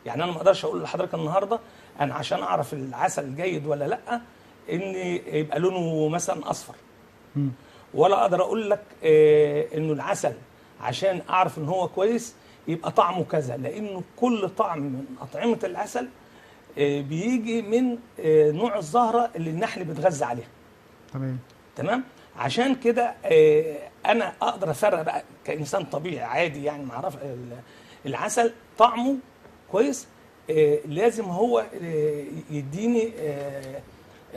يعني انا ما اقدرش اقول لحضرتك النهارده انا عشان اعرف العسل جيد ولا لا ان يبقى لونه مثلا اصفر، ولا اقدر اقول لك انه العسل عشان اعرف ان هو كويس يبقى طعمه كذا، لانه كل طعم من اطعمه العسل بيجي من نوع الزهرة اللي النحل بيتغذى عليها. تمام تمام. عشان كده انا اقدر افرق بقى كانسان طبيعي عادي، يعني ما اعرف العسل طعمه كويس، لازم هو يديني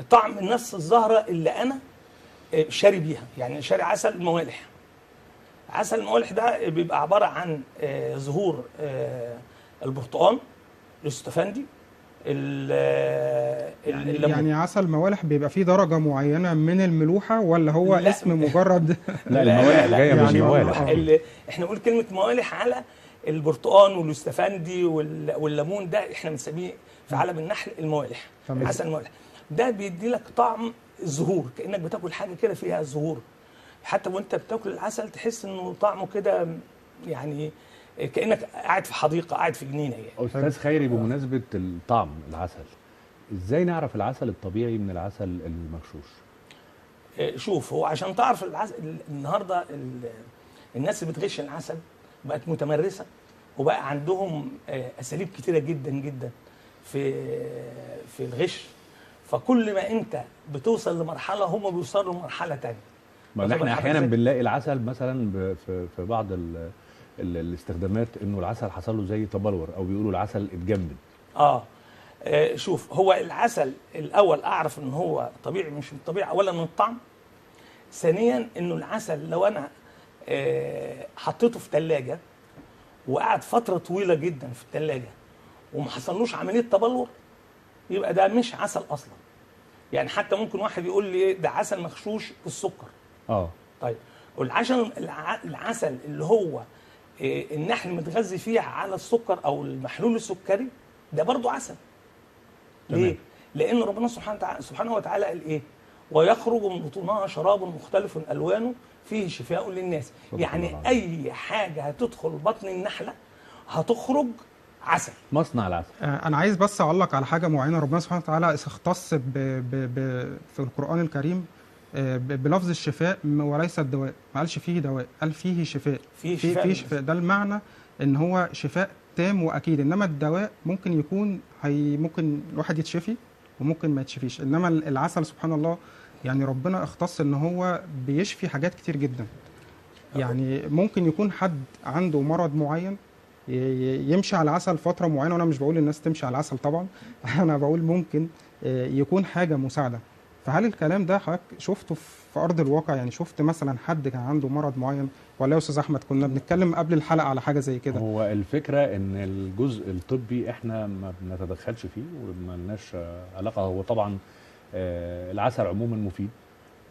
طعم نفس الزهرة اللي انا شاري بيها. يعني شاري عسل موالح، عسل الموالح ده بيبقى عبارة عن زهور البرتقال، الاستفندي، يعني عسل موالح بيبقى فيه درجة معينة من الملوحة، ولا هو لا اسم مجرد؟ لا الموالح جاية من الموالح. احنا نقول كلمة موالح على البرتقال والاستفندي والليمون، ده احنا بنسميه في عالم النحل الموالح. عسل الموالح ده بيدي لك طعم الزهور، كأنك بتاكل حاجة كده فيها زهور. حتى وانت بتاكل العسل تحس انه طعمه كده، يعني كأنك قاعد في حديقة، قاعد في جنينة يعني. أستاذ خيري، بمناسبة الطعم العسل، ازاي نعرف العسل الطبيعي من العسل المغشوش؟ شوف، هو عشان تعرف العسل النهارده الناس اللي بتغش العسل بقت متمرسة، وبقى عندهم أساليب كتيرة جدا جدا في الغش. فكل ما انت بتوصل لمرحلة هم بيوصلوا لمرحلة تانية. ما احنا احيانا بنلاقي العسل مثلا في بعض الاستخدامات انه العسل حصل له زي تبلور، او بيقولوا العسل اتجمد. شوف، هو العسل الاول اعرف ان هو طبيعي مش طبيعي، اولا من الطعم، ثانيا انه العسل لو انا حطيته في ثلاجه وقعد فترة طويلة جدا في الثلاجة وما حصلوش عملية تبلور، يبقى ده مش عسل اصلا. يعني حتى ممكن واحد يقول لي ده عسل مغشوش بالسكر. طيب والعسل العسل اللي هو النحل متغذي فيه على السكر او المحلول السكري ده برضو عسل. ليه؟ لان ربنا سبحانه وتعالى قال ايه؟ ويخرج من بطونها شراب مختلف الوانه فيه شفاء للناس. يعني اي حاجة هتدخل بطن النحلة هتخرج عسل، مصنع العسل. انا عايز بس اعلق على حاجة معينة. ربنا سبحانه وتعالى اختص في القران الكريم بلفظ الشفاء وليس الدواء. ما قالش فيه دواء، قال فيه شفاء. فيه شفاء, فيه شفاء. ده المعنى ان هو شفاء تام واكيد. انما الدواء ممكن يكون ممكن الواحد يتشفي وممكن ما يتشفيش. انما العسل سبحان الله، يعني ربنا اختص ان هو بيشفي حاجات كتير جدا. يعني ممكن يكون حد عنده مرض معين يمشي على العسل فترة معينة، وانا مش بقول للناس تمشي على العسل طبعا، انا بقول ممكن يكون حاجة مساعدة. فهل الكلام ده حضرتك شفته في ارض الواقع؟ يعني شفت مثلا حد كان عنده مرض معين؟ ولا يا استاذ احمد كنا بنتكلم قبل الحلقة على حاجة زي كده؟ هو الفكرة ان الجزء الطبي احنا ما بنتدخلش فيه وما لناش علاقة. هو طبعا العسل عموما مفيد،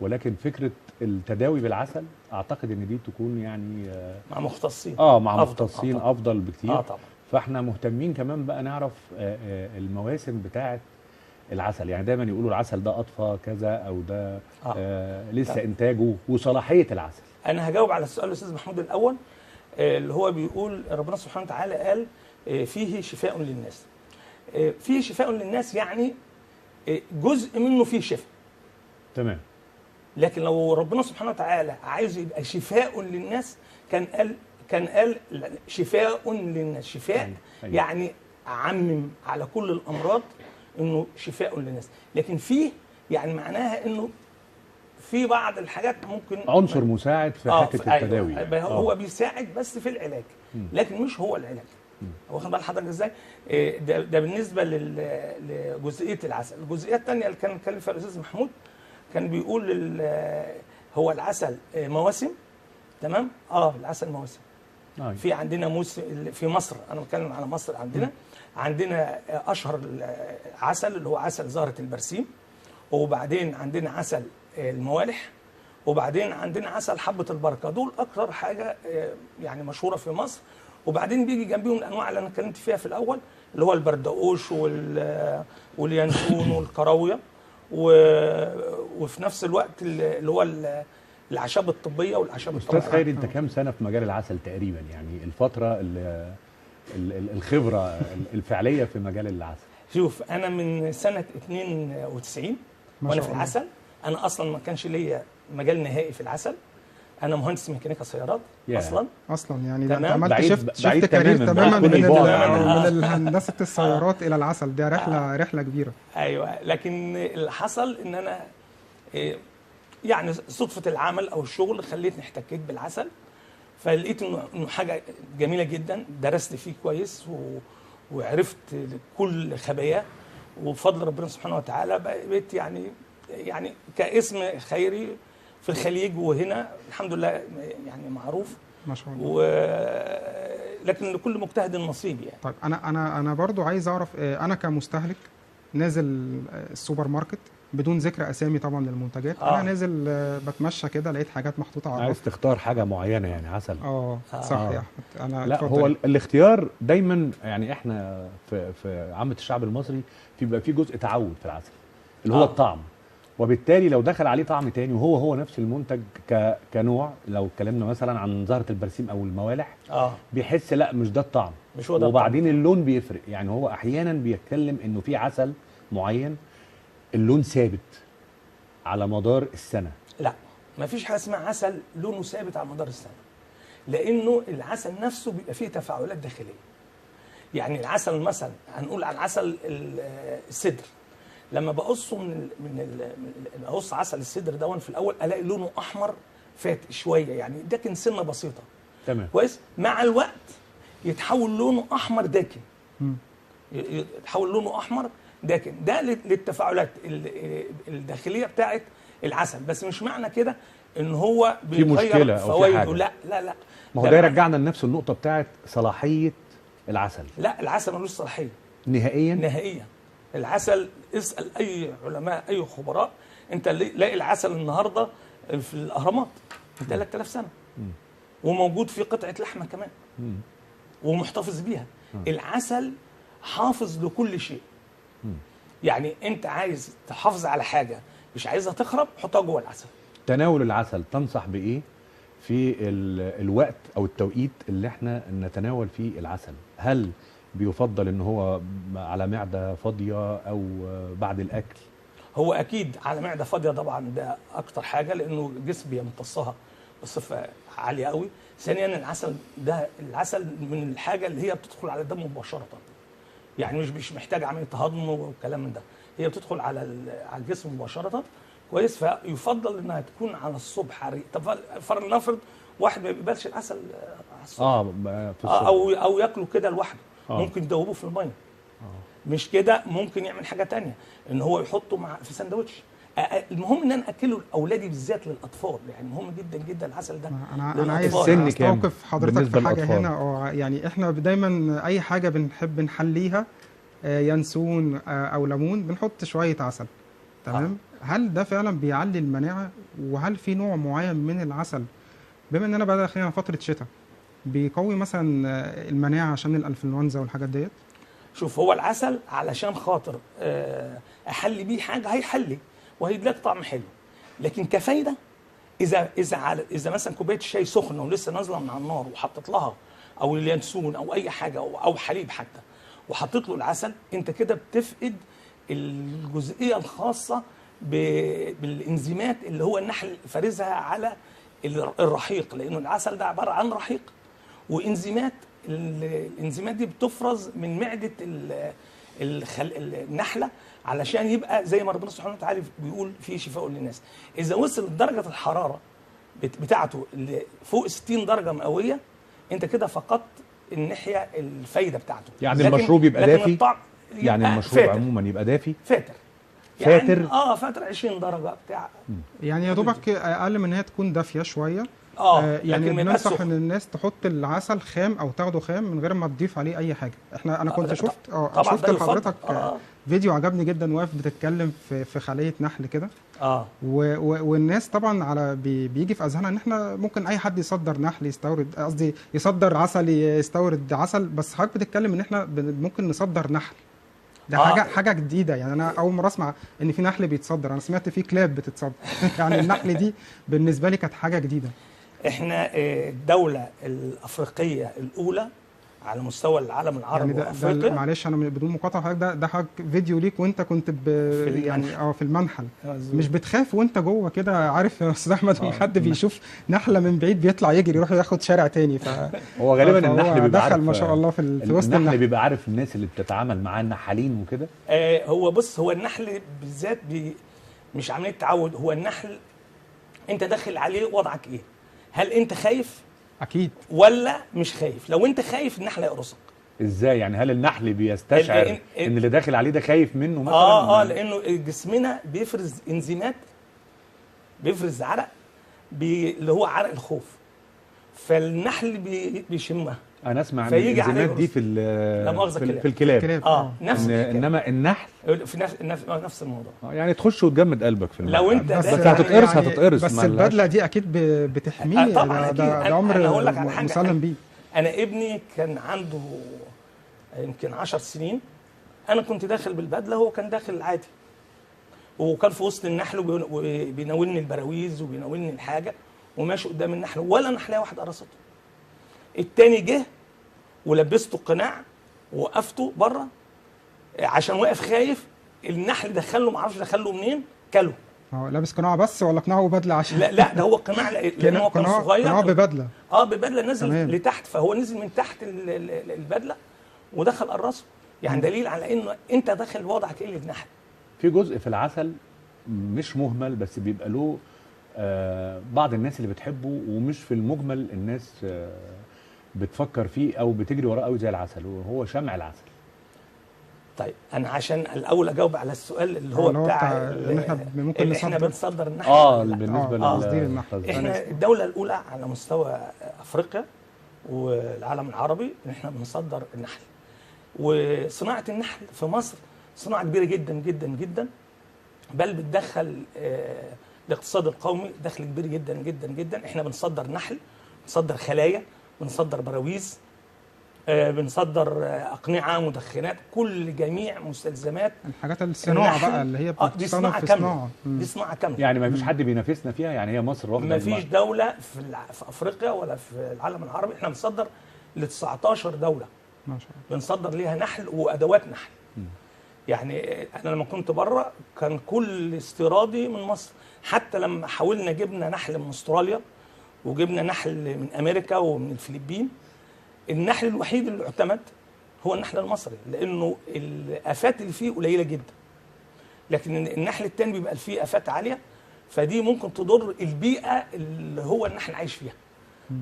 ولكن فكرة التداوي بالعسل اعتقد ان دي تكون يعني مع مختصين، مع مختصين افضل بكتير. طبعا. فاحنا مهتمين كمان بقى نعرف المواسم بتاعه العسل. يعني دايما يقولوا العسل ده اطفى كذا، او ده لسه انتاجه، وصلاحيه العسل. انا هجاوب على السؤال الاستاذ محمود الاول، اللي هو بيقول ربنا سبحانه وتعالى قال فيه شفاء للناس. فيه شفاء للناس يعني جزء منه فيه شفاء. تمام. لكن لو ربنا سبحانه وتعالى عايز يبقى شفاء للناس كان قال شفاء للناس، شفاء. أيوة. يعني عمم على كل الامراض انه شفاء للناس، لكن فيه يعني معناها انه في بعض الحاجات ممكن عنصر مساعد في حتة التداوي. أيوة. يعني هو بيساعد بس في العلاج، لكن مش هو العلاج. واخد بال حضرتك ازاي؟ ده بالنسبة لجزئيه العسل. الجزئية الثانية اللي كان اتكلم فيها الاستاذ محمود، كان بيقول هو العسل مواسم. تمام؟ العسل مواسم. في عندنا موسم في مصر، انا بتكلم على مصر، عندنا اشهر عسل اللي هو عسل زهرة البرسيم، وبعدين عندنا عسل الموالح، وبعدين عندنا عسل حبة البركة. دول اكتر حاجة يعني مشهورة في مصر. وبعدين بيجي جنبيهم الانواع اللي انا اتكلمت فيها في الاول، اللي هو البردقوش واليانسون والكراويه، وفي نفس الوقت اللي هو الاعشاب الطبية والاعشاب الطبيعية. استاذ خيري، انت كام سنة في مجال العسل تقريبا؟ يعني الفترة اللي الخبرة الفعلية في مجال العسل. شوف، انا من سنة 92 وانا في العسل. انا اصلا ما كانش ليا مجال نهائي في العسل، انا مهندس ميكانيكا سيارات اصلا يعني ده انت عملت shift career تماما من هندسة السيارات الى العسل، ده رحله كبيرة. ايوه، لكن اللي حصل ان انا يعني صدفة العمل او الشغل خليتني احتكيت بالعسل، فلقيت انه حاجة جميلة جدا، درست فيه كويس وعرفت كل خباياه، وبفضل ربنا سبحانه وتعالى بقيت يعني كاسم خيري في الخليج وهنا الحمد لله يعني معروف ما شاء الله. لكن لكل مجتهد نصيب يعني. طيب انا برضو عايز اعرف، انا كمستهلك نازل السوبر ماركت بدون ذكر اسامي طبعا للمنتجات، انا نازل بتمشى كده لقيت حاجات محطوطة على عايز تختار حاجة معينة يعني عسل. صح يا احمد. انا لا، هو الاختيار دايما يعني احنا في عامة الشعب المصري بيبقى في جزء تعود في العسل اللي هو الطعم، وبالتالي لو دخل عليه طعم تاني وهو نفس المنتج كنوع، لو اتكلمنا مثلا عن زهره البرسيم او الموالح، بيحس لا مش ده الطعم، مش هو ده. وبعدين اللون بيفرق، يعني هو احيانا بيتكلم انه في عسل معين اللون ثابت على مدار السنة. لا، ما فيش حاجة اسمها عسل لونه ثابت على مدار السنة، لانه العسل نفسه بيبقى فيه تفاعلات داخلية. يعني العسل مثلا هنقول على العسل السدر، لما بقصة من اقص عسل السدر دون في الاول الاقي لونه احمر فاتح شوية، يعني داكن سنة بسيطة. تمام، كويس. مع الوقت يتحول لونه احمر داكن، يتحول لونه احمر داكن، ده للتفاعلات الداخلية بتاعه العسل. بس مش معنى كده ان هو بيغير فوائده، لا لا لا. ما هو ده يرجعنا لنفس النقطة بتاعه صلاحية العسل. لا، العسل ملوش صلاحية نهائيا نهائيا. العسل اسال اي علماء اي خبراء، انت لاقي العسل النهارده في الاهرامات 3000 سنة، وموجود في قطعه لحمه كمان، ومحتفظ بيها. العسل حافظ لكل شيء. يعني انت عايز تحافظ على حاجة مش عايزها تخرب، حطها جوه العسل. تناول العسل تنصح بايه في الوقت او التوقيت اللي احنا نتناول فيه العسل؟ هل بيفضل ان هو على معده فاضية او بعد الاكل؟ هو اكيد على معده فاضية طبعا، ده اكتر حاجة، لانه الجسم بيمتصها بصفة عالية قوي. ثانيا العسل ده، العسل من الحاجة اللي هي بتدخل على الدم مباشرة، يعني مش محتاج عملية هضم والكلام من ده، هي بتدخل على الجسم مباشرة. كويس. فيفضل انها تكون على الصبح. طب نفرض واحد ما بيقبلش العسل على الصبح، في الصبح، او ياكله كده لوحده، ممكن يدوبه في المية. مش كده، ممكن يعمل حاجة تانية ان هو يحطه مع في سندوتش. المهم ان انا اكله لاولادي بالذات، للاطفال يعني مهم جدا جدا العسل ده. انا عايز استوقف حضرتك في حاجة هنا. يعني احنا دايما اي حاجة بنحب نحليها، ينسون او ليمون، بنحط شوية عسل. تمام. هل ده فعلا بيعلي المناعة؟ وهل في نوع معين من العسل، بما اننا بقى داخلين على فترة شتاء، بيقوي مثلا المناعة عشان الانفلونزا والحاجات ديت؟ شوف، هو العسل علشان خاطر احلي بيه حاجة هيحلي وهيديلك طعم حلو، لكن كفايده اذا مثلا كوباية شاي سخنة ولسه نازله من على النار وحطيت لها او اليانسون او اي حاجة او حليب حتى وحطيت له العسل، انت كده بتفقد الجزئية الخاصة بالانزيمات اللي هو النحل فارزها على الرحيق، لانه العسل ده عبارة عن رحيق وانزيمات. الانزيمات دي بتفرز من معده النحلة علشان يبقى زي ما ربنا سبحانه وتعالى بيقول فيه شفاء للناس. اذا وصل درجه الحرارة بتاعته فوق 60 درجه مئوية، انت كده فقدت الناحية الفايدة بتاعته. يعني المشروب يبقى دافي، يعني المشروب عموما يبقى دافي فاتر فاتر، يعني فاتر 20 درجه بتاع، يعني يا دوبك اقل من ان هي تكون دافيه شوية. يعني بننصح ان الناس تحط العسل خام او تاخده خام من غير ما تضيف عليه اي حاجة. انا كنت شفت شفت لحضرتك فيديو عجبني جدا، واقف بتتكلم في خليه نحل كده. والناس طبعا على بيجي في اذهانها ان احنا ممكن اي حد يصدر نحل، يستورد، قصدي يصدر عسل، يستورد عسل، بس حضرتك بتتكلم ان احنا ممكن نصدر نحل. ده حاجة جديدة، يعني انا اول مرة اسمع ان في نحل بيتصدر. انا سمعت في كلاب بتتصدر يعني النحل دي بالنسبة لي كانت حاجة جديدة. احنا الدولة الافريقية الاولى على مستوى العالم العربي يعني وافريقيا. معلش انا بدون مقاطعه حضرتك، ده حضرتك فيديو ليك وانت كنت يعني في المنحل، مش بتخاف وانت جوه كده؟ عارف يا استاذ احمد لما حد بيشوف نحله من بعيد بيطلع يجري يروح ياخد شارع تاني. هو غالبا النحل بيبقى عارف، ما شاء الله في وسط النحل بيبقى عارف الناس اللي بتتعامل معاه النحالين وكده. هو بص، هو النحل بالذات مش عملية تعود، هو النحل انت داخل عليه وضعك ايه؟ هل انت خايف؟ اكيد ولا مش خايف؟ لو انت خايف النحل هيقرصك. ازاي يعني؟ هل النحل بيستشعر ان اللي داخل عليه ده خايف منه مثلا؟ لانه جسمنا بيفرز انزيمات، بيفرز عرق اللي هو عرق الخوف، فالنحل بيشمها. انا اسمع ان الانزيمات دي في الكلاب. نفس انما النحل في نفس الموضوع. يعني تخش وتجمد قلبك في لو انت بس هتتقرص يعني هتتقرص. بس البدلة دي اكيد بتحميه. طبعا ده امر مسلم بيه. انا ابني كان عنده يمكن 10 سنين، انا كنت داخل بالبدله، هو كان داخل عادي، وكان في وسط النحل وبيناولني البراويز وبيناولني الحاجة وماشي قدام النحل، ولا نحله واحدة قرصته. التاني جه ولبسته القناع ووقفته بره عشان واقف خايف، النحل دخله ما اعرفش دخله منين، كله. لابس قناع بس ولا قناع وبدله؟ عشان لا ده هو قناع لان هو كان صغير، قناع ببدله. ببدله نزل لتحت، فهو نزل من تحت البدلة ودخل قرصة. يعني دليل على انه انت داخل وضعك ايه للنحل. في جزء في العسل مش مهمل، بس بيبقى له بعض الناس اللي بتحبه، ومش في المجمل الناس بتفكر فيه او بتجري وراه قوي زي العسل، وهو شمع العسل. طيب انا عشان الاول اجاوب على السؤال اللي هو بتاع ان احنا ممكن احنا بنصدر النحل. بالنسبة لتصدير النحل، احنا الدولة الاولى على مستوى افريقيا والعالم العربي ان احنا بنصدر النحل. وصناعة النحل في مصر صناعة كبيرة جدا جدا جدا، بل بتدخل الاقتصاد القومي دخل كبير جدا جدا جدا. احنا بنصدر نحل، بنصدر خلايا، بنصدر براويز، بنصدر اقنعه، مدخنات، كل جميع مستلزمات الحاجات الصناعة بقى اللي هي بتصنع في صناعة. دي صناعة كاملة، يعني ما فيش حد بينافسنا فيها. يعني هي مصر واخده، ما فيش دولة في افريقيا ولا في العالم العربي. احنا بنصدر ل 19 دولة، ما شاء الله، بنصدر ليها نحل وادوات نحل. يعني انا لما كنت بره كان كل استيرادي من مصر، حتى لما حاولنا جبنا نحل من استراليا وجبنا نحل من امريكا ومن الفلبين، النحل الوحيد اللي اعتمد هو النحل المصري، لانه الافات اللي فيه قليله جدا. لكن النحل الثاني بيبقى فيه افات عالية، فدي ممكن تضر البيئة اللي هو النحل عايش فيها،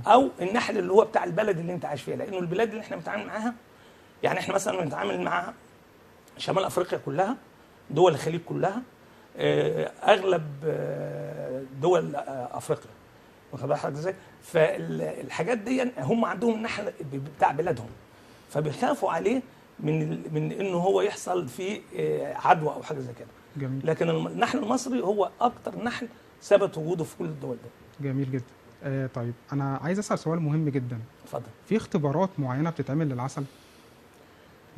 او النحل اللي هو بتاع البلد اللي انت عايش فيها. لانه البلاد اللي احنا بنتعامل معاها، يعني احنا مثلا بنتعامل مع شمال افريقيا كلها، دول الخليج كلها، اغلب دول افريقيا، واخد بالك حضرتك ازاي؟ فالحاجات دي هم عندهم النحل بتاع بلادهم، فبيخافوا عليه من انه هو يحصل فيه عدوى او حاجة زي كده. جميل. لكن النحل المصري هو اكتر نحل ثبت وجوده في كل الدول ده. جميل جدا. طيب انا عايز اسال سؤال مهم جدا. اتفضل. في اختبارات معينة بتتعمل للعسل؟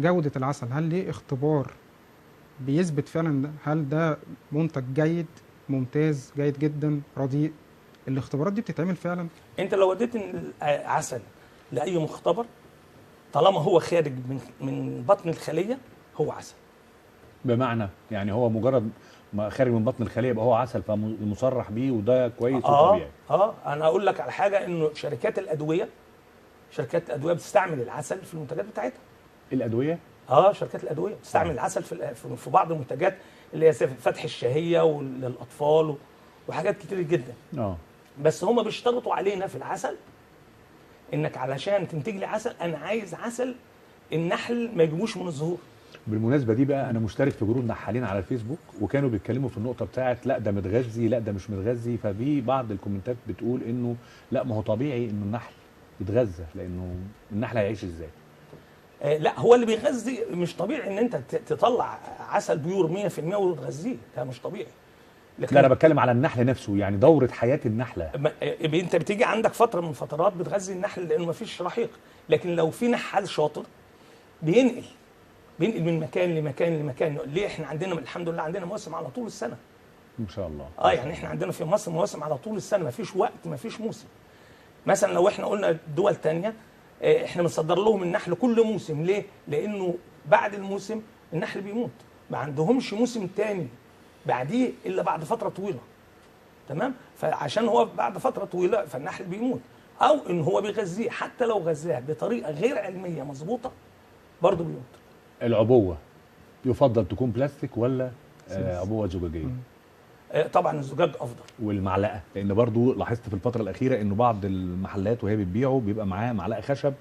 جوده العسل هل ليه اختبار بيثبت فعلا هل ده منتج جيد، ممتاز، جيد جدا، رديء؟ الاختبارات دي بتتعمل فعلا؟ انت لو وديت العسل لاي مختبر، طالما هو خارج من بطن الخلية هو عسل. بمعنى يعني هو مجرد ما خارج من بطن الخلية يبقى هو عسل، فمصرح بيه وده كويس وطبيعي. انا اقول لك على حاجة، انه شركات الادوية بتستعمل العسل في المنتجات بتاعتها. الادوية؟ شركات الادوية بتستعمل العسل في بعض المنتجات اللي هي فتح الشهية وللاطفال وحاجات كتير جدا. بس هما بيشترطوا علينا في العسل انك علشان تنتج لي عسل انا عايز عسل النحل ما يجيبوش من الزهور. بالمناسبة دي بقى انا مشترك في group نحالين على الفيسبوك، وكانوا بيتكلموا في النقطة بتاعت لا ده متغذي لا ده مش متغذي، ففي بعض الكومنتات بتقول انه لا ما هو طبيعي انه النحل يتغذى لانه النحل هيعيش ازاي؟ لا هو اللي بيغذي مش طبيعي ان انت تطلع عسل pure 100% وتغذية، ده مش طبيعي. لا انا بتكلم على النحل نفسه، يعني دوره حياة النحلة. انت بتيجي عندك فترة من فترات بتغذي النحل لانه مفيش رحيق، لكن لو في نحال شاطر بينقل من مكان لمكان لمكان. ليه؟ احنا عندنا الحمد لله عندنا مواسم على طول السنة. ان شاء الله. يعني احنا عندنا في مصر مواسم على طول السنة، مفيش وقت مفيش موسم. مثلا لو احنا قلنا دول ثانية احنا بنصدر لهم النحل كل موسم. ليه؟ لانه بعد الموسم النحل بيموت، ما عندهمش موسم تاني بعديه الا بعد فترة طويلة. تمام؟ فعشان هو بعد فترة طويلة فالنحل بيموت، او ان هو بيغذيه، حتى لو غذاه بطريقة غير علمية مظبوطة برضه بيموت. العبوه يفضل تكون بلاستيك ولا عبوة زجاجيه؟ طبعا الزجاج افضل. والمعلقه، لان برضو لاحظت في الفترة الاخيرة انه بعض المحلات وهي بتبيعه بيبقى معاه معلقه خشب،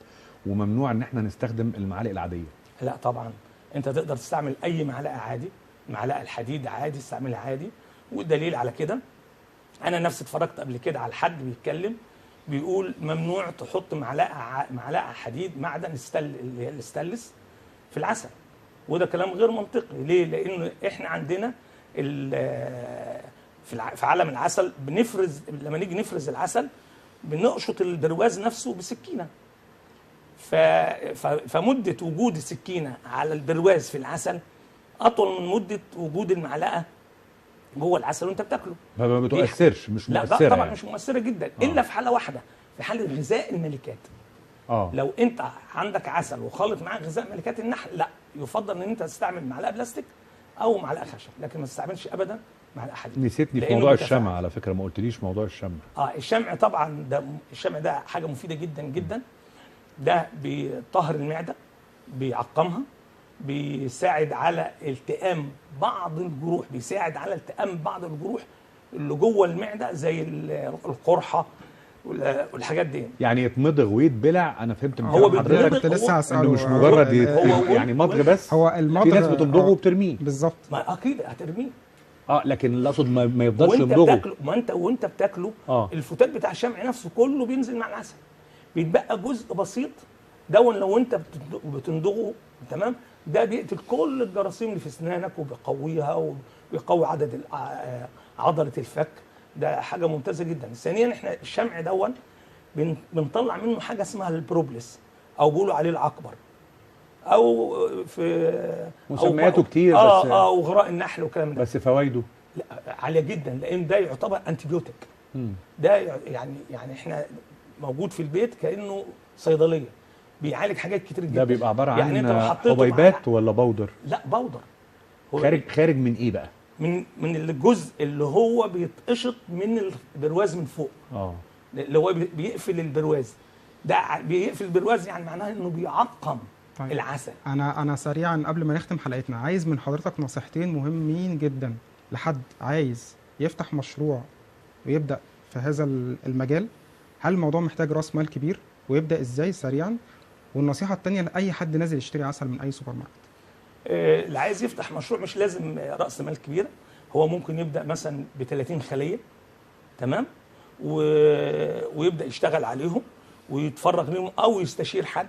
وممنوع ان احنا نستخدم المعالق العادية. لا طبعا انت تقدر تستعمل اي معلقه عادي، معلقه الحديد عادي استعملها عادي. والدليل على كده انا نفسي اتفرجت قبل كده على حد بيتكلم بيقول ممنوع تحط معلقه حديد معدن اللي هي الستانلس في العسل، وده كلام غير منطقي. ليه؟ لان احنا عندنا في عالم العسل بنفرز، لما نيجي نفرز العسل بنقشط البرواز نفسه بسكينة، فمده وجود السكينة على البرواز في العسل اطول من مده وجود المعلقة جوه العسل وانت بتاكله. فما بتؤثرش، مش مؤثرة. لا طبعا يعني مش مؤثرة جدا، الا في حاله واحدة، في حاله غذاء الملكات. لو انت عندك عسل وخالط معاه غذاء ملكات النحل، لا يفضل ان انت تستعمل معلقه بلاستيك او معلقه خشب، لكن ما تستعملش ابدا معلقه حديد. نسيتني في موضوع الشمع على فكرة، ما قلتليش موضوع الشمع. الشمع طبعا ده، الشمع ده حاجة مفيدة جدا جدا. ده بيطهر المعدة، بيعقمها، بيساعد على التئام بعض الجروح، بيساعد على التئام بعض الجروح اللي جوه المعدة زي القرحه والحاجات دي. يعني يتمضغ ويتبلع. انا فهمت من كلام حضرتك كنت لسه هسأله انه مش مجرد يعني مضغ بس، هو المضغ في ناس بتمضغه وبترميه. بالظبط، ما اكيد هترميه. لكن اللي اقصد ما يفضلش يمضغه. ما انت وانت بتاكله الفتات بتاع الشمع نفسه كله بينزل مع العسل، بيتبقى جزء بسيط دون لو انت بتندغه. تمام؟ ده بيقتل كل الجراثيم اللي في اسنانك وبيقويها وبيقوي عدد عضلة الفك. ده حاجة ممتازة جدا. ثانيا احنا الشمع دون بنطلع منه حاجة اسمها البروبلس، او بيقولوا عليه العكبر، او في مسمياته كتير بس وغراء النحل والكلام ده. بس فوائده لا عالية جدا، لان ده يعتبر antibiotic. ده يعني احنا موجود في البيت كانه صيدلية، بيعالج حاجات كتير جدا. ده بيبقى عبارة عن يعني انت حبيبات ولا powder؟ لا powder. خارج من ايه بقى؟ من الجزء اللي هو بيتقشط من البرواز من فوق. اللي هو بيقفل البرواز. ده بيقفل البرواز، يعني معناه انه بيعقم. طيب. العسل. انا سريعا قبل ما نختم حلقتنا عايز من حضرتك نصيحتين مهمين جدا لحد عايز يفتح مشروع ويبدا في هذا المجال. هل الموضوع محتاج راس مال كبير ويبدا ازاي سريعا؟ والنصيحة الثانية لاي حد نازل يشتري عسل من اي سوبر ماركت. اللي عايز يفتح مشروع مش لازم راس مال كبيرة، هو ممكن يبدا مثلا ب 30 خليه. تمام؟ ويبدا يشتغل عليهم ويتفرغ لهم، او يستشير حد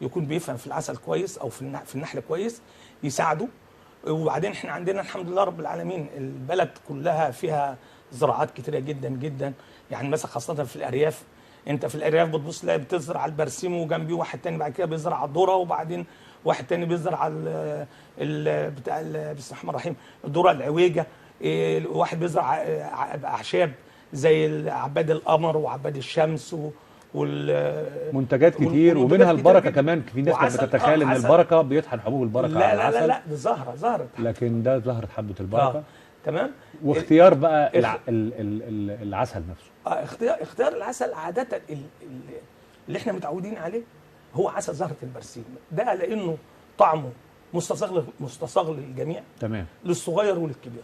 يكون بيفهم في العسل كويس او في النحل كويس يساعده. وبعدين احنا عندنا الحمد لله رب العالمين البلد كلها فيها زراعات كتيرة جدا جدا، يعني مثلا خاصة في الارياف. انت في الارياف بتبص تلاقي بتزرع البرسيم وجنبيه واحد تاني بعد كده بيزرع الذرة، وبعدين واحد تاني بيزرع بتاع بسم الله الرحمن الرحيم الذرة العويجه، واحد بيزرع اعشاب زي عباد القمر وعباد الشمس منتجات كتير، ومنها البركة كمان. في ناس كانت بتتخيل ان البركة بيطحن حبوب البركة لا على العسل. لا لا لا، دي زهره، لكن ده زهره حبه البركة. تمام. واختيار بقى العسل نفسه. اختيار العسل عادة اللي احنا متعودين عليه هو عسل زهره البرسيم، ده لانه طعمه مستصغ للجميع. تمام، للصغير وللكبير.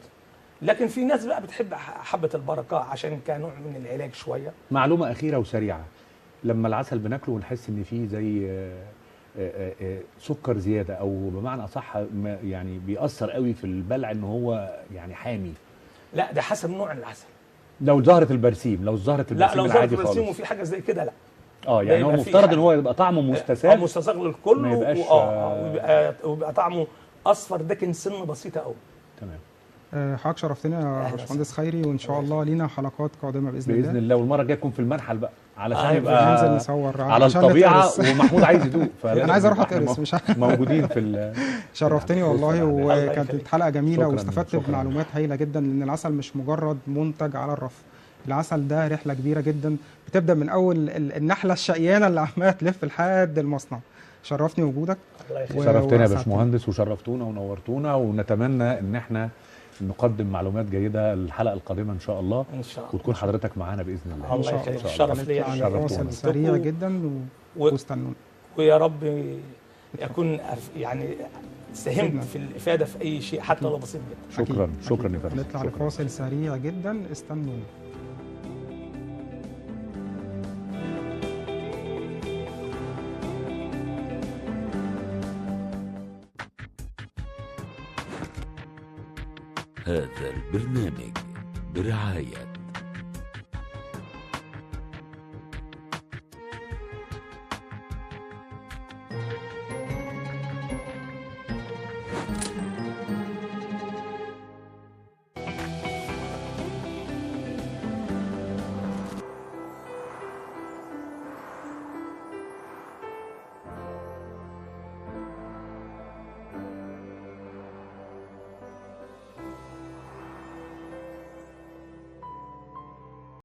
لكن في ناس بقى بتحب حبه البركة عشان كنوع من العلاج شوية. معلومة اخيرة وسريعة، لما العسل بناكله ونحس ان فيه زي سكر زيادة، او بمعنى اصح يعني بيأثر قوي في البلع ان هو يعني حامي. لا ده حسب نوع العسل. لو زهره البرسيم، لو زهره البرسيم لا، لو زهره البرسيم وفي حاجة زي كده لا. يعني هو مفترض ان هو يبقى طعمه مستساغ، مستساغ للكل، ويبقى طعمه اصفر داكن سنة بسيطة قوي. تمام. حضرتك شرفتنا يا باشمهندس خيري، وان شاء الله لينا حلقات قادمة باذن الله. باذن الله، والمرة الجاية تكون في المنحل بقى علشان يبقى ننزل نصور على الطبيعة، ومحمود عايز يدوق، انا عايز اروح اتقرص مش موجودين في شرفتني والله، وكانت حلقة جميلة واستفدت بمعلومات هايلة جدا، لان العسل مش مجرد منتج على الرف، العسل ده رحله كبيرة جدا، بتبدا من اول النحلة الشقيانه اللي عماله تلف لحد المصنع. شرفني وجودك. شرفتنا يا باشمهندس، وشرفتونا ونورتونا، ونتمنى ان احنا نقدم معلومات جيدة الحلقة القادمة ان شاء الله، ان شاء الله، وتكون حضرتك معانا باذن الله. الله يخليك، الشرف ليا. فاصل سريع جدا واستنونا، ويا رب يكون يعني ساهمت في الافادة في اي شيء حتى لو بسيط جدا. شكرا. شكرا يا فندم. نطلع لفاصل سريع جدا، استنونا. هذا البرنامج برعاية